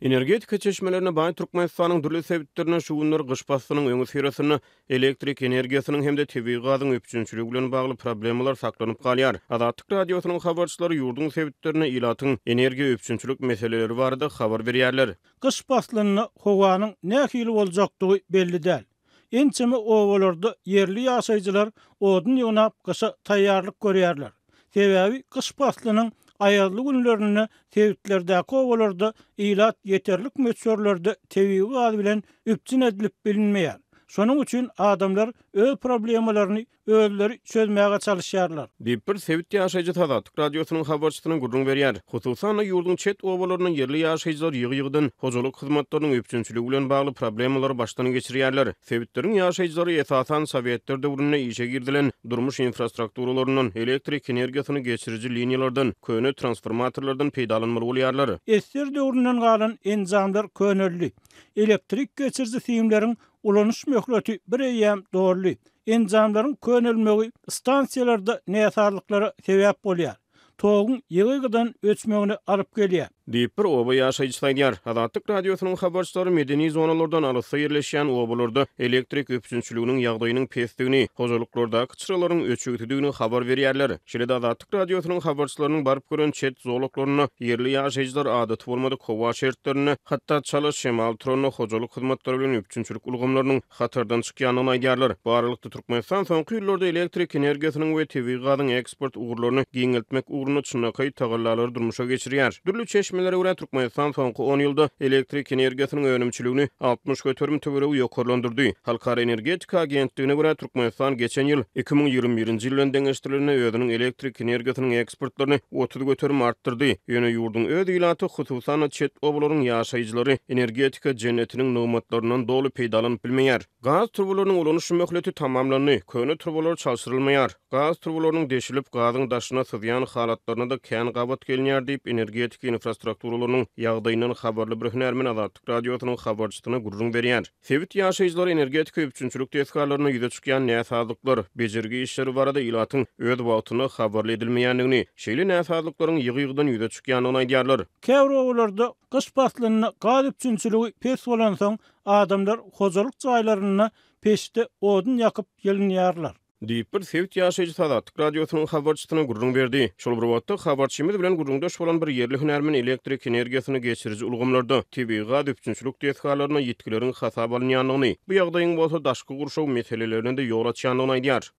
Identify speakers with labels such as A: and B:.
A: Energetika çeşmelerine baý Türkmenistanyň dürli sebitlerinde şu günler gyş paslynyň öňüsyrasynda elektrik energiýasynyň hem-de tebigy gazyň üpjünçiligi bilen bagly problemalar saklanyp galýar. Azatlyk Radiosynyň habarçylary ýurduň sebitlerinde ilatyň energiýa üpjünçilik meseleleri barada habar berýärler.
B: Gyş paslynda howanyň nähili boljakdygy belli däl. Ençeme obalarda ýerli ýaşaýjylar odun ýygnap gyşa taýýarlyk görýärler. Sebäbi gyş paslynyň aýazly günlerinde sebitlerdäki obalarda ilat ýeterlik möçberlerde tebigy gaz bilen üpjün edilip bilinmeýär. Şonuň üçin adamlar öz problemalaryny özleri çözmäge çalyşýarlar.
A: Diýip, bir sebit ýaşaýjysy Azatlyk Radiosynyň habarçysyna gürrüň berýär. Hususan-da, ýurduň çet obalarynda ýerli ýaşaýjylar ýygy-ýygydan hojalyk hyzmatlarynyň üpjünçiligi bilen bagly problemalary başdan geçirýärler. Sebitleriň ýaşaýjylary esasan sowetler döwründe işe girizilen durmuş infrastrukturalaryndan, elektrik energiýasyny geçiriji liniýalardan, köne transformatorlardan peýdalanmaly bolýarlar.
B: Ssr döwründen galan enjamlar köneldi. Elektrik geçiriji simleriň ulanyş möhleti bir eýýäm doldy. Enjamlaryň könelmegi stansiýalarda näsazlyklara sebäp bolýar, toguň ýygy-ýygydan öçmegine alyp gelýär.
A: Diýip, bir oba ýaşaýjysy aýdýar. Azatlyk Radiosynyň habarçylary medeni zonalardan alysda ýerleşýän obalarda elektrik üpjünçiliginiň ýagdaýynyň pesdigini, hojalyklardaky çyralaryň öçügsidigini habar berýärler. Şeýle-de Azatlyk Radiosynyň habarçylarynyň baryp gören çet zolaklarynda ýerli ýaşaýjylar adaty bolmadyk howa şertlerinde, hatda çala şemal turanda hojalyk hyzmatlary bilen üpjünçilik ulgamlarynyň hatardan çykýandygyny aýdýarlar. Bu aralykda, Türkmenistan soňky ýyllarda elektrik energiýasynyň we tebigy gazyň eksport ugurlaryny giňeltmek ugrunda çynlakaý tagallalary durmuşa geçirýär. Dürli çeşmelere görä, Türkmenistan soňky on ýylda elektrik energiýasynyň önümçiligini 60% töweregi ýokarlandyrdy. Halkara energetika agentligine görä, Türkmenistan geçen ýyl 2021-nji ýyl bilen deňeşdirilende özüniň elektrik energiýasynyň eksportlaryny 30% artdyrdy. Ýöne ýurduň öz ilaty, hususan-da, çet obalaryň ýaşaýjylary energetika jennetiniň nygmatlaryndan doly peýdalanyp bilmeýär. Gaz turbalarynyň ulanyş möhleti tamamlandy, köne turbalar çalşyrylmaýar. Gaz turbalarynyň deşilip, gazyň daşyna syzýan halatlaryna-da kän gabat gelinýär diýip, energetika infrastrukturalarynyň ýagdaýyndan habarly bir hünärmen Azatlyk Radiosynyň habarçysyna gürrüň berýär. Sebit ýaşaýjylary energetika üpjünçilik desgalarynda ýüze çykýan näsazlyklar, bejergi işleri barada ilatyň öz wagtynda habarly edilmeýändigini, şeýle näsazlyklaryň ýygy-ýygydan ýüze çykýandygyny aýdýarlar.
B: Käbir obalarda gyş paslynda gaz üpjünçiligi pes bolansoň, adamlar hojalyk jaýlarynda peçde odun ýakyp ýylynýarlar.
A: Diýip, bir sebit ýaşaýjysy Azatlyk Radiosynyň habarçysyna gürrüň berdi. Şol bir wagtda, habarçymyz bilen gürrüňdeş bolan bir ýerli hünärmen elektrik energiýasyny geçiriji ulgamlarda, tebigy gaz üpjünçilik desgalarynda ýitgileriň hasaba alynýandygyny, bu ýagdaýyň bolsa daşky gurşaw meselelerine-de ýol açýandygyny aýdýar.